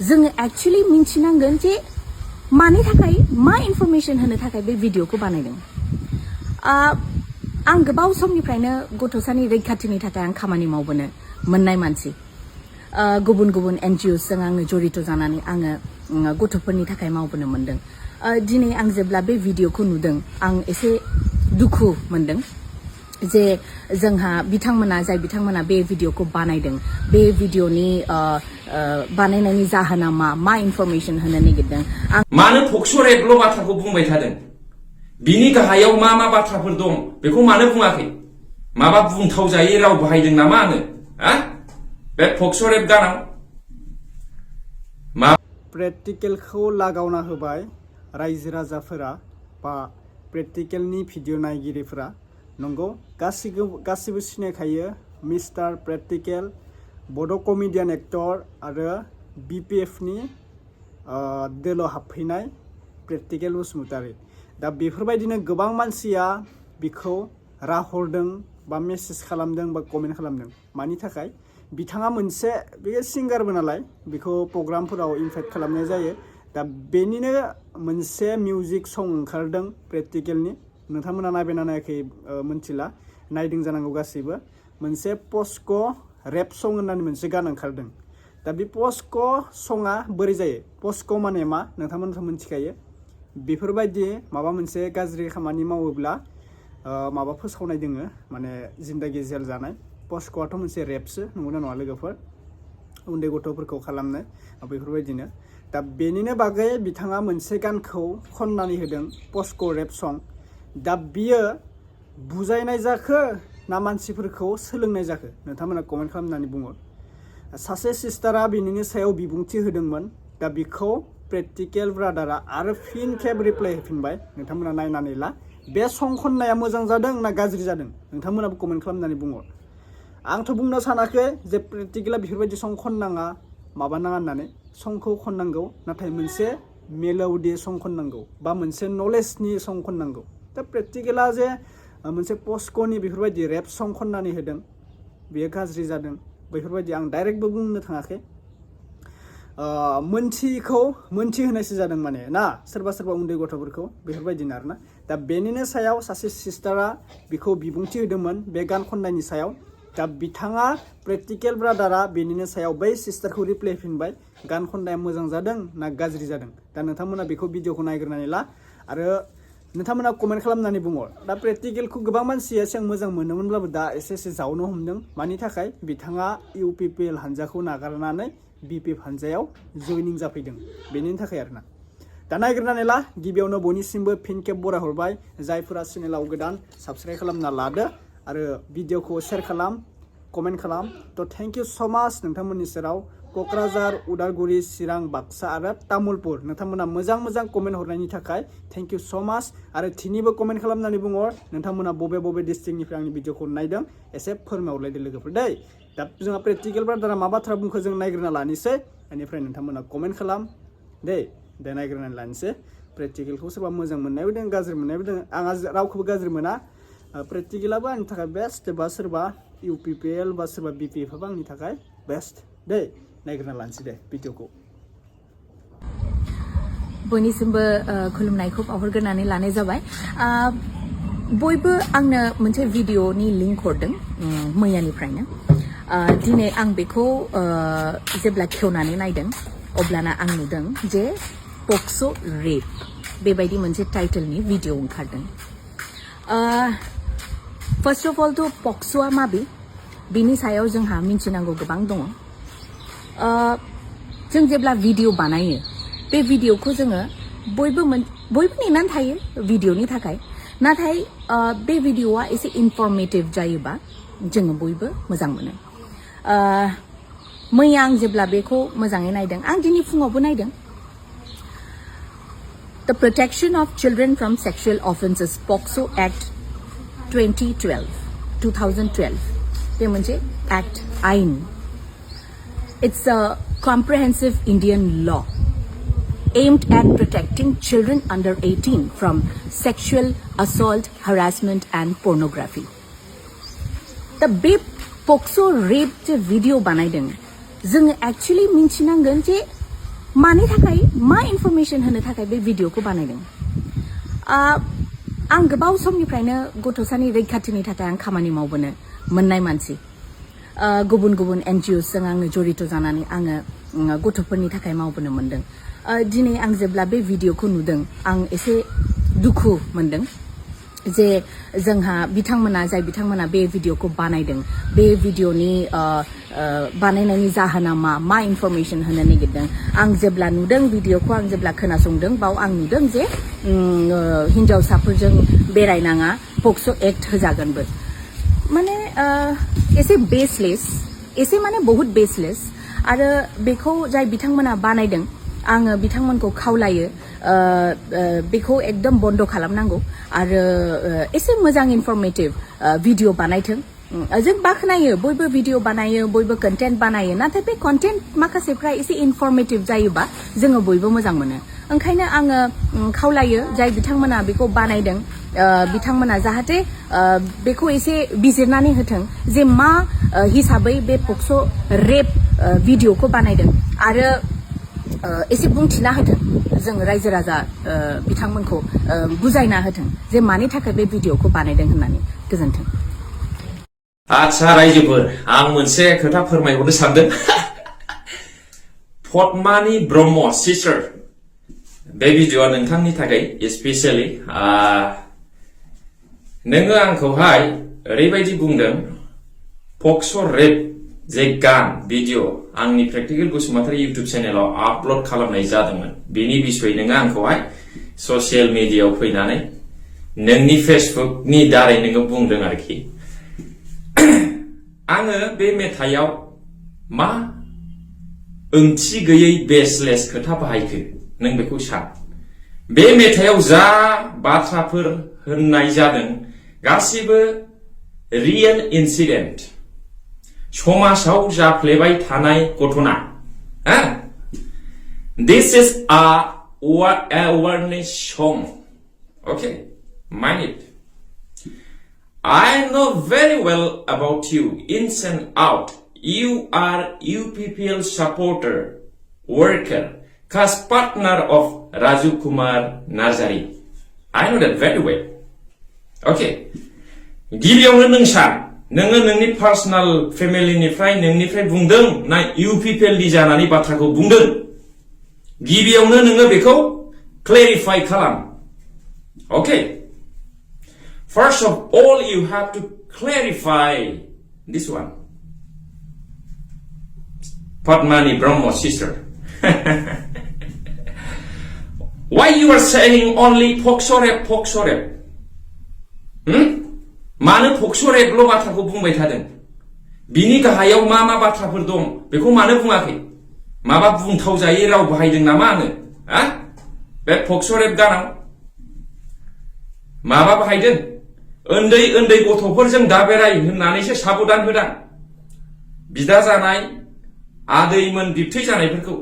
जोङो एक्चुअली मिन्थिनांगोन जे मानि थाखाय मा इनफरमेशन होनो थाखाय बे भिडिअखौ बानायदों। आं गोबाव समनिफ्रायनो गथ'सानि रैखाथिनि थाखाय आं खामानि मावबोनो मोननाय मानसि। गुबुन गुबुन NGOsजों आङो जड़ित जानानै आङो गथ'फोरनि थाखाय मावबोनो मोनदों। दिनै आं जेब्ला बे भिडिअखौ नुदों आं एसे दुखु मोनदों जे जोंहा जाय बिथांमोना बे भिडिअखौ बानायदों बे भिडिअनि बानायनायनि जाहोना मा इनफरमेशन होनो नागिरदों। मानो फक्स' रेपल' बाथ्राखौ बुंबाय थादों? बिनि गाहायाव मा बाथ्राफोर दं बेखौ मानो बुङाखै? माबा बुंथाव जायै राव बाहायदों नामा आङो? बे फक्स' रेप गानाव प्रेक्टिकेलखौ लागावना होबाय रायजो राजाफोरा बा प्रेक्टिकेलनि भिडिअ नायगिरिफोरा। नंगौ, गासिबो सिनायखायो मिस्टार प्रेक्टिकेल, बड' कमेडियान एक्टर आरो BPFनि दोलोआव हाबफैनाय प्रेक्टिकेल बसुमतारी। दा बेफोरबायदिनो गोबां मानसिया बिखौ राहरदों बा मेसेज खालामदों बा कमेन्ट खालामदों। मानि थाखाय? बिथाङा बेयो सिंगारबो नालाय बिखौ प्रग्रामफोराव इनभाइट खालामनाय जायो। दा बेनिनो मोनसे मिउजिक सं ओंखारदों प्रेक्टिकेलनि। नोंथांमोना नायबायना नायाखै मिथिला, नायदों जानांगौ गासैबो। मोनसे पस्क' रेप सं होननानै मोनसे गान ओंखारदों। दा बे पस्क' सङा बोरै जायो? पस्क' माने मा नोंथांमोनथ' मिथिखायो। बेफोरबायदि माबा मोनसे गाज्रि खामानि मावोब्ला माबा फोसावनाय दोङो, माने जिन्दागि जेल जानाय। पस्क'आथ' मोनसे रेपसो, नंगौना नङा लोगोफोर? उन्दै गथ'फोरखौ खालामनाय बेफोरबायदिनो। दा बेनिनो बागै बिथाङा मोनसे गानखौ खननानै होदों, पस्क' रेप सं। दा बियो बुजायनाय जाखो ना मानसिफोरखौ सोलोंनाय जाखो? नोंथांमोना कमेन्ट खालामनानै बुङो। सासे सिस्टारा बिनिनि सायाव बिबुंथि होदोंमोन। दा बिखौ प्रेक्टिकेल ब्रादारा आरो फिन खेब रिप्लाइ होफिनबाय। नोंथांमोना नायनानै ला, बे सं खननाया मोजां जादों ना गाज्रि जादों? नोंथांमोनाबो कमेन्ट खालामनानै बुङो। आंथ' बुंनो सानाखै जे प्रेक्टिकेला बेफोरबायदि सं खननाङा माबानाङा होननानै। संखौ खननांगौ, नाथाय मोनसे मेलौडि सं खननांगौ बा मोनसे नलेजनि सं खननांगौ। दा प्रेक्टिकेला जे मोनसे पस्क'नि बेफोरबायदि रेप सं खननानै होदों, बेयो गाज्रि जादों। बेफोरबायदि आं डाइरेक्टबो बुंनो थाङाखै। मोनथिहोनायसो जादों माने ना सोरबा उन्दै गथ'फोरखौ बेफोरबायदिनो आरोना। दा बेनिनो सायाव सासे सिस्टारा बिखौ बिबुंथि होदोंमोन बे गान खननायनि सायाव। दा बिथाङा प्रेक्टिकेल ब्रादारा बेनिनो सायाव बै सिस्टारखौ रिप्लाइ होफिनबाय, गान खननाया मोजां जादों ना गाज्रि जादों? दा नोंथांमोना बेखौ भिडिअखौ नायग्रोनानै ला आरो नोंथांमोना कमेन्ट खालामनानै बुङो। दा प्रेक्टिकेलखौ गोबां मानसिया सिगां मोजां मोनोमोनब्लाबो दा एसे जावनो हमदों। मानि थाखाय? बिथाङा UPPL हानजाखौ नागारनानै BPF हानजायाव जयनिं जाफैदों, बेनि थाखाय आरोना। दा नायग्रोनानै ला। गिबियावनो बयनिसिमबो फिन खेब बराय हरबाय। जायफोरा चेनेलाव गोदान साबस्क्राइब खालामना लादो आरो भिडिअखौ शेयार खालाम, कमेन्ट खालाम। थ' थेंक इउ स' माच नोंथांमोननि सेराव। क'क्राझार, उदालगुरि, चिरां, बाक्सा आरो तामुलपुर नोंथांमोना मोजां कमेन्ट हरनायनि थाखाय थेंक इउ स' माच। आरो थिनिबो कमेन्ट खालामनानै बुङो नोंथांमोना बबे डिस्ट्रिक्टनिफ्राय आंनि भिडिअखौ नायदों, एसे फोरमायहरलायदो लोगोफोर दै। दा जोंहा प्रेक्टिकेल ब्रादारा मा बाथ्रा बुंखो जों नायग्रोना लानोसै, बेनिफ्राय नोंथांमोना कमेन्ट खालाम दै। दे नायग्रोनानै लानोसै। प्रेक्टिकेलखौ सोरबा मोजां मोननायबो दं, गाज्रि मोननायबो दं। आंहा रावखौबो गाज्रि मोना। प्रेक्टिकेलाबो आंनि थाखाय बेस्ट, बा सोरबा UPPL बा सोरबा BPF आंनि थाखाय बेस्ट दै। नायग्रोना लानोसै दे भिडिअखौ। बयनिसिमबो खुलुमनायखौ बावहरग्रोनानै लानाय जाबाय। बयबो आंनो मोनसे भिडिअनि लिंक हरदों मैयानिफ्रायनो। दिनै आं बेखौ जेब्ला खेवनानै नायदों अब्लाना आं नुदों जे पक्स' रेप बेबायदि मोनसे टाइटेलनि भिडिअ ओंखारदों। फार्स्ट अफ अल थ' पक्स'आ माबे बिनि सायाव जोंहा मिथिनांगौ गोबां दङ। जों जेब्ला भिडिअ बानायो बे भिडिअखौ जोङो बयबो नेनानै थायो भिडिअनि थाखाय। नाथाय बे भिडिअआ एसे इनफर्मेटिभ जायोबा जोङो बयबो मोजां मोनो। मैया आं जेब्ला बेखौ मोजाङै नायदों, आं दिनै फुङावबो नायदों। The Protection of Children from Sexual Offences POCSO Act 2012 बे मोनसे एक्ट आइन। It's a comprehensive Indian law aimed at protecting children under 18 from sexual assault, harassment and pornography. The POCSO rape जे भिडिअ बानायदों, जोङो एक्चुअली मिन्थिनांगोन जे मानि थाखाय मा इनफरमेशन होनो थाखाय बे भिडिअखौ बानायदों आं गोबाव समनिफ्रायनो गथ'सानि रैखाथिनि थाखाय आं खामानि मावबोनो मोननाय मानसि गुबुन गुबुन NGOs जों आङो जड़ित जानानै आङो गथ'फोरनि थाखाय मावबोनो मोनदों दिनै आं जेब्ला बे भिडिअखौ नुदों आं एसे दुखु मोनदों जे जोंहा जाय बिथांमोना बे भिडिअखौ बानायदों बे भिडिअनि बानायनायनि जाहोना मा इनफरमेशन होनो नागिरदों आं जेब्ला नुदों भिडिअखौ आं जेब्ला खोनासंदों बाव आं नुदों जे हिनजावसाफोरजों बेरायनाङा पक्सो एक्ट होजागोनबो माने एसे बेसलेस एसे माने बहुत बेसलेस आरो बेखौ जाय बिथांमोना बानायदों आङो बिथांमोनखौ खावलायो बेखौ एकदम बन्द खालामनांगौ आरो एसे मोजां इनफरमेटिभ भिडिअ बानायथों जों बाखनायो बयबो भिडिअ बानायो बयबो कन्टेन्ट बानायो नाथाय बे कन्टेन्ट माखासेफ्रा एसे इनफरमेटिभ जायोबा जोङो बयबो मोजां मोनो ओंखायनो आङो खावलायो जाय बिथांमोना बेखौ बानायदों बिथांमोना जाहाथे बेखौ एसे बिजिरनानै होथों जे मा हिसाबै बे पक्सो रेप भिडिअखौ बानायदों आरो एसे बुंथिना होथों जों रायजो राजा बिथांमोनखौ बुजायना होथों जे मानि थाखाय बे भिडिअखौ बानायदों होननानै गोजोन्थों आच्छा रायजोफोर आं मोनसे खोथा फोरमायहरनो सानदों पद्मानि ब्रह्म सिस्टार बे भिडिअआ नोंथांनि थाखाय स्पेसियेलि नोङो आंखौहाय ओरैबायदि बुंदों पक्सो रेप जे गान भिडिअ आंनि प्रेक्टिकेल बसुमतारी इउट्युब चेनेलाव आपल'ड खालामनाय जादोंमोन बेनि बिसय नोङो आंखौहाय ससियेल मिडियायाव फैनानै नोंनि फेसबुकनि दारै नोङो बुंदों आरोखि आङो बे मेथाइयाव मा ओंथि गैयै बेसलेस खोथा बाहायखो नों बेखौ सान बे मेथाइयाव जा बाथ्राफोर होननाय जादों गासिबो रियेल इनसिडेन्ट समाजाव जाफ्लेबाय थानाय घटना दिस इज a awareness song okay mind it I know very well about you ins and out you are UPPL supporter worker cast partner of Raju Kumar Nazari I know that very well okay गिबियावनो नों सान नोङो नोंनि personal फेमिलिनिफ्राय नोंनिफ्राय बुंदों ना UPPL नि जानानै बाथ्राखौ बुंदों गिबियावनो नोङो बेखौ क्लेरिफाइ खालाम okay first of all you have to clarify this one Padmani Brahmo sister why you are saying only pokso rap मानो पक्सो रेपल' बाथ्राखौ बुंबाय थादों बिनि गाहायाव मा बाथ्राफोर दं बेखौ मानो बुङाखै माबा बुंथाव जायै राव बाहायदों नामा आङो बे पक्सो रेप गानाव माबा बाहायदों उन्दै गथ'फोरजों दाबेराय होननानैसो साबधान होदां बिदा जानाय आदैमोन बिबथै जानायफोरखौ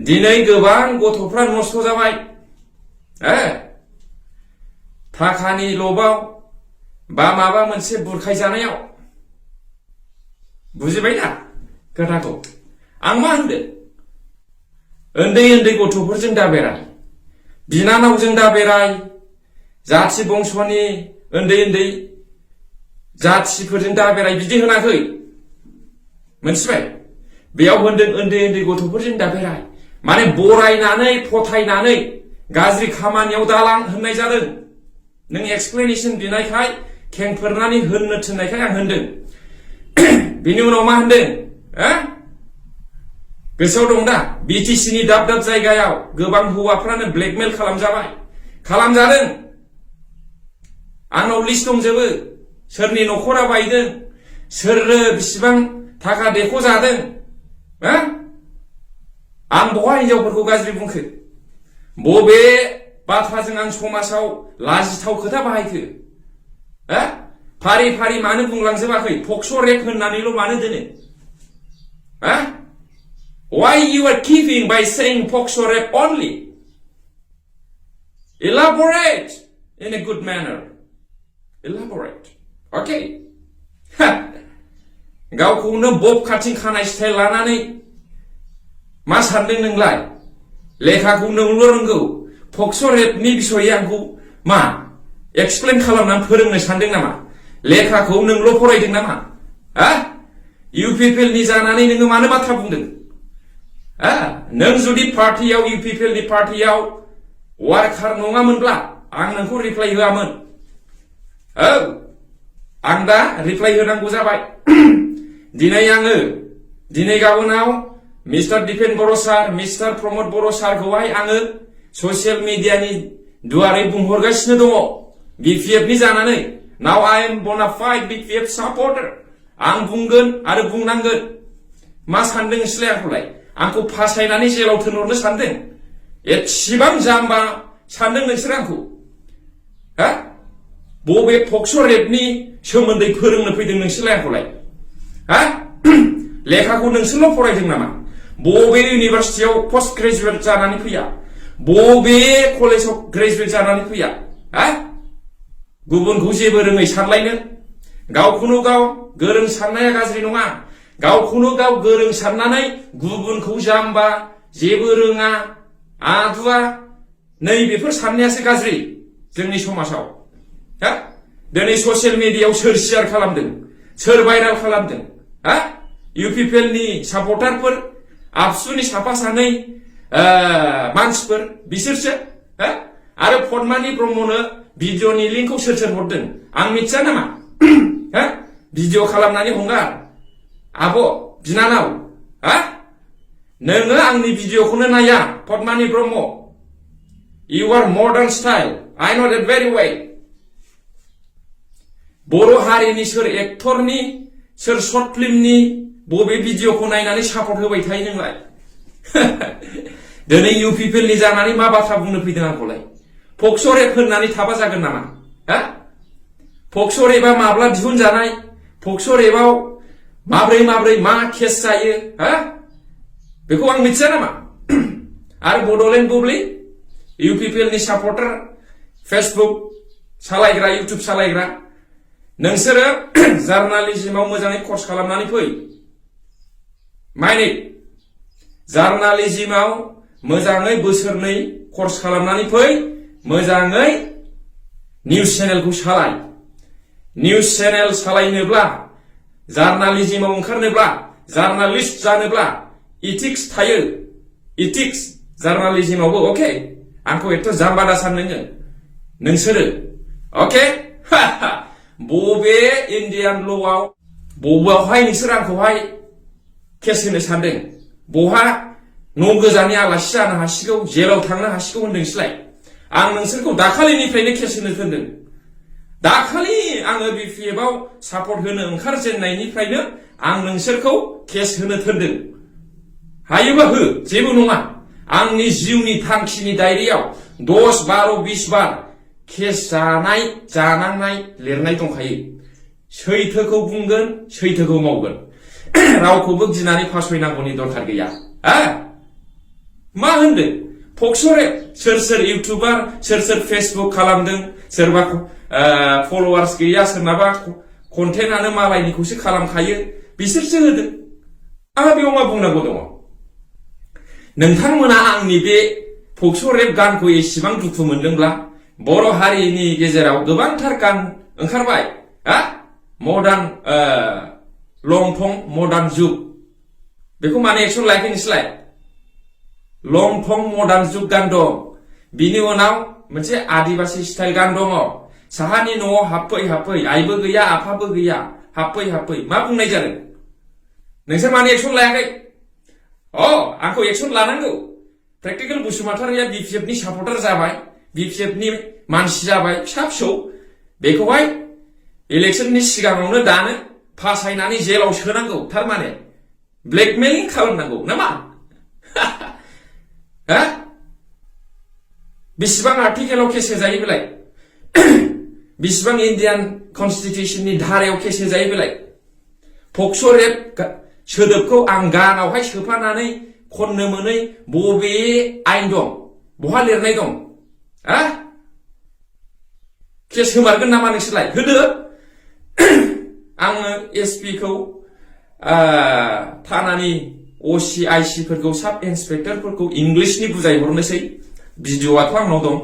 दिनै गोबां गथ'फ्रा नस्थ' जाबाय थाखानि लबाव बा माबा मोनसे बुरखाय जानायाव बुजिबाय ना खोथाखौ आं मा होनदों उन्दै गथ'फोरजों दाबेराय बिनानावजों दाबेराय जाथि बंस'नि उन्दै जाथिफोरजों दाबेराय बिदि होनाखै मोनथिबाय बेयाव होनदों उन्दै गथ'फोरजों दाबेराय माने बरायनानै फोथायनानै गाज्रि खामानियाव दालां होननाय जादों नों एक्सप्लेनेशन बिनायखाय खेंफोरनानै होननो थिननायखाय आं होनदों बिनि उनाव मा होनदों गोसोआव दं दा BTC नि दाब जायगायाव गोबां हौवाफ्रानो ब्लेकमेल खालामजादों आंनाव लिस्ट दंजोबो सोरनि न'खरा बायदों सोरनो बिसिबां थाखा देखो जादों आं बहा हिनजावफोरखौ गाज्रि बुंखो बबे बाथ्राजों आं समाजाव लाजिथाव खोथा बाहायखो फारि मानो बुंलांजोबाखै पक्सो रेप होननानैल' मानो दोनो why you are keeping by saying pokso rape only elaborate in a good manner elaborate okay गावखौनो बब काटिं खानाय स्टाइल लानानै मा सानदों नोंलाय लेखाखौ नोंल' रोंगौ पक्स' रेपनि बिसयै आंखौ मा एक्सप्लेन खालामनानै फोरोंनो सानदों नामा लेखाखौ नोंल' फरायदों नामा हा इउपिपिएलनि जानानै नोङो मानो बाथ्रा बुंदों नों जुदि पार्टियाव इउपिपिएलनि पार्टियाव वार्कार नङामोनब्ला आं नोंखौ रिप्लाइ होआमोन औ आं दा रिप्लाइ होनांगौ जाबाय दिनै गाबोनाव मिस्टार दिपेन बर' सार मिस्टार प्रमद बर' सारखौहाय आङो ससियेल मिडियानि दुवारै बुंहरगासिनो दङ बिपिएफनि जानानै नाउ आइ एम बनाफाइड बिपिएफ सापर्टार आं बुंगोन आरो बुंनांगोन मा सानदों नोंसोरलाय आंखौ फासायनानै जेलाव थोनहरनो सानदों एसेबां जाम्बा सानदों नोंसोर आंखौ हा बबे पक्स' रेपनि सोमोन्दै फोरोंनो फैदों नोंसोरलाय आंखौलाय हा लेखाखौ नोंसोरल' फरायदों नामा बबे इउनिभारसिटियाव पस्ट ग्रेजुवेट जानानै फैया बबे कलेजाव ग्रेजुवेट जानानै फैया हा गुबुनखौ जेबो रोङै सानलायनो गावखौनो गाव गोरों साननाया गाज्रि नङा गावखौनो गाव गोरों साननानै गुबुनखौ जाम्बा जेबो रोङा आदुवा नै बेफोर साननायासो गाज्रि जोंनि समाजाव हा दिनै ससियेल मिडियायाव सोर शेयार खालामदों सोर भाइराल खालामदों हा इउपिपिएलनि सापर्टारफोर आबसुनि साफा सानै मानसिफोर बिसोरसो हा आरो पद्मानि ब्रह्मनो भिडिअनि लिंकखौ सोर हरदों आं मिथिया नामा हा भिडिअ खालामनानै हगार आब' बिनानाव हा नोङो आंनि भिडिअखौनो नाया पद्मानि Brahma you are modern style I know that very well बर' हारिनि सोर एक्टरनि सोर सर्ट फिल्मनि बबे भिडिअखौ नायनानै सापर्ट होबाय थायो नोंलाय दिनै इउपिपिएलनि जानानै मा बाथ्रा बुंनो फैदों आंखौलाय पक्स' रेप होननानै थाबा जागोन नामा हा पक्स' रेपआ माब्ला दिहुनजानाय पक्स' रेपआव माब्रै मा केस जायो हा बेखौ आं मिथिया नामा आरो बड'लेण्ड बुब्लि इउपिपिएलनि सापर्टार फेसबुक सालायग्रा इउटुब सालायग्रा नोंसोरो जार्नालिज्मआव मोजाङै कर्स खालामनानै फै माइनिक जार्नालिज्मआव मोजाङै बोसोरनै कर्स खालामनानै फै मोजाङै निउस चेनेलखौ सालाय निउस चेनेल सालायनोब्ला जार्नालिज्मआव ओंखारनोब्ला जार्नालिस्ट जानोब्ला इथिक्स थायो इथिक्स जार्नालिज्मआवबो अके आंखौ एथ' जाम्बा दा सान नोंसोरो अके बबे इण्डियान ल'आव बबेयावहाय नोंसोर आंखौहाय केस होनो सानदों बहा न' गोजानि आलासि जानो हासिगौ जेलाव थांनो हासिगौ होनदोंसैलाय आं नोंसोरखौ दाखालिनिफ्रायनो केस होनो थोनदों दाखालि आङो बिपिएफआव सापर्ट होनो ओंखारजेननायनिफ्रायनो आं नोंसोरखौ केस होनो थोनदों हायोबा हो जेबो नङा आंनि जिउनि थांखिनि डायरियाव 10, 12, 20 बार केस जानांनाय लिरनाय दंखायो सैथोखौ बुंगोन सैथोखौ मावगोन रावखौबो गिनानै फासयनांगौनि दरखार गैया हा मा होनदों पक्स' रेप सोर इउटुबार सोर फेसबुक खालामदों सोरबा फलोवार्स गैया सोरनाबा कन्टेन्टआनो मालायनिखौसो खालामखायो बिसोरसो होदों आंहा बेयाव मा बुंनांगौ दङ नोंथांमोना आंनि बे पक्स' रेप गानखौ एसेबां दुखु मोनदोंब्ला बर' हारिनि गेजेराव गोबांथार गान ओंखारबाय हा मडार्न लंथं मडार्न जुग बेखौ माने एक्सन लायाखै नोंसोरलाय लंथं मडार्न जुग गान दं बिनि उनाव मोनसे आदिबासि स्टाइल गान दङ साहानि न'आव हाबफै आइबो गैया आफाबो गैया हाबफै मा बुंनाय जादों नोंसोर माने एक्सन लायाखै आंखौ एक्सन लानांगौ प्रेक्टिकेल बसुमतारिया बिपिएफनि सापर्टार जाबाय बिपिएफनि मानसि जाबाय फिसा फिसौ बेखौहाय इलेक्सननि सिगाङावनो दानो फासायनानै जेलाव सोनांगौ थारमाने ब्लेकमेलिं खालामनांगौ नामा हा बेसेबां आर्टिकेलाव केस होजायो बेलाय बेसेबां इण्डियान कनस्टिटिउसननि धारायाव केस होजायो बेलाय पक्स' रेप सोदोबखौ आं गानावहाय सोफानानै खननो मोनै बबे आयेन दं बहा लिरनाय दं हा केस होमारगोन नामा नोंसोरलाय होदो आङो एसपि खौ थानानि OCIC फोरखौ साब इन्सपेक्टरफोरखौ इंलिशनि बुजायहरनोसै भिडिअ'आथ' आंनाव दं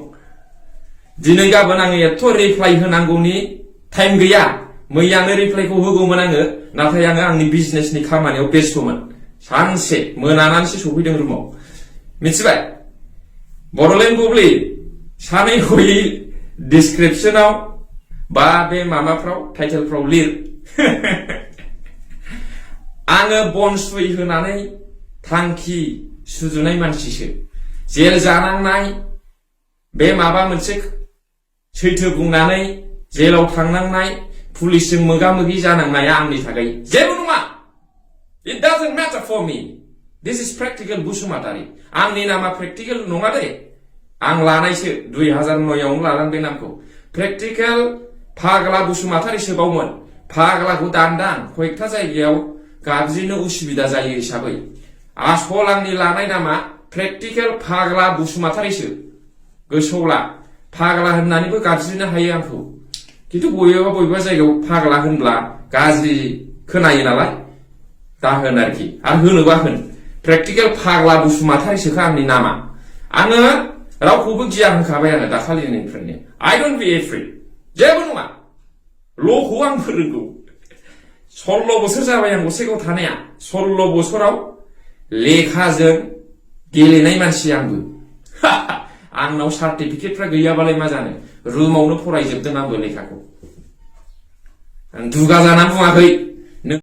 दिनै गाबोन आङो एथ' रिप्लाइ होनांगौनि टाइम गैया मैयानो रिप्लाइखौ होगौमोन आङो नाथाय आङो आंनि बिजनेसनि खामानियाव बेस्थ'मोन सानसे मोनानानैसो सफैदों रुमाव मिथिबाय बड'लेण्ड बुब्लि सानै हयै डिसक्रिपसनाव बा बे माबाफ्राव टाइटेलफ्राव लिर आङो बन सुइ होनानै थांखि सुजुनाय मानसिसो जेल जानांनाय बे माबा मोनसे सैथो बुंनानै जेलाव थांनांनाय पुलिसजों मोगा-मोगि जानांनाया आंनि थाखाय जेबो नङा it doesn't matter for me this is practical Basumatary आंनि नामा प्रेक्टिकल नङा दे आं लानायसो 2009 आवनो लादों बे नामखौ प्रेक्टिकल फाग्ला बसुमतारीसो बावमोन फाग्लाखौ दानदां कयेकथा जायगायाव गाबज्रिनो उसुबिदा जायो हिसाबै आसल आंनि लानाय नामा प्रेक्टिकल फाग्ला बसुमतारीसो गोसोआव ला फाग्ला होननानैबो गाबज्रिनो हायो आंखौ खिन्थु बबेबा जायगायाव फाग्ला होनब्ला गाज्रि खोनायो नालाय दा होन आरोखि आरो होनोबा होन प्रेक्टिकल फाग्ला बसुमतारीसोखा आंनि नामा आङो रावखौबो गिया होनखाबाय आङो दाखालिनिफ्रायनो I don't be afraid जेबो नङा ल'खौ आंबो रोंगौ 16 बोसोर जाबाय आं गसाइगाव थानाया 16 बोसोराव लेखाजों गेलेनाय मानसि आंबो आंनाव सार्टिफिकेटफ्रा गैयाबालाय मा जानो रुमावनो फरायजोबदों आंबो लेखाखौ आं दुगा जानानै बुङाखै